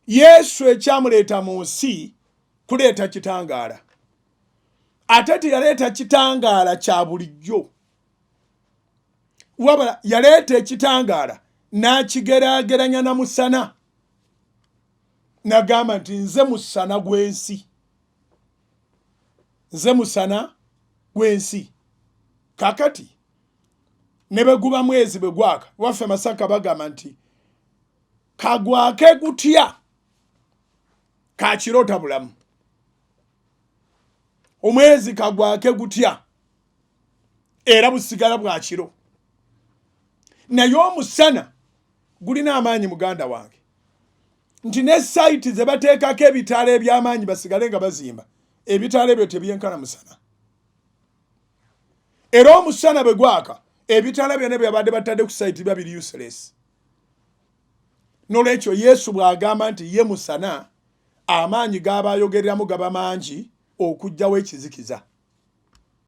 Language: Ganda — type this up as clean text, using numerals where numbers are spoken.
Yesu ekyamuleeta mu nsi kuleeta kitangaala, ate teyaleeta kitangaala kya bulijjo, wabula yaleeta ekitangaala n'akigeraageranya na musana, nagamba nti nze musana gw'ensi, nze musana gw'ensi. Kakati ne bwe guba mwezi bwe gwaka, waffe Masaka bagamba nti kagwake gutya kakirota bulamu. Omwezi kagwake gutya era busigala bwa kiro, naye omusana gulina amaanyi muganda wange, nti ne sayiti ze bateekako ebitaala eby'amaanyi basigale nga bazimba, ebitaala ebyo tebyenkana musana. Era omusana bwe gwaka, ebitaala byonna byabadde batadde ku sayiti biba biri useless. Nolwekyo Yesu bw'agamba nti ye musana, amaanyi g'aba ayogereramu gaba mangi okuggyawo ekizikiza.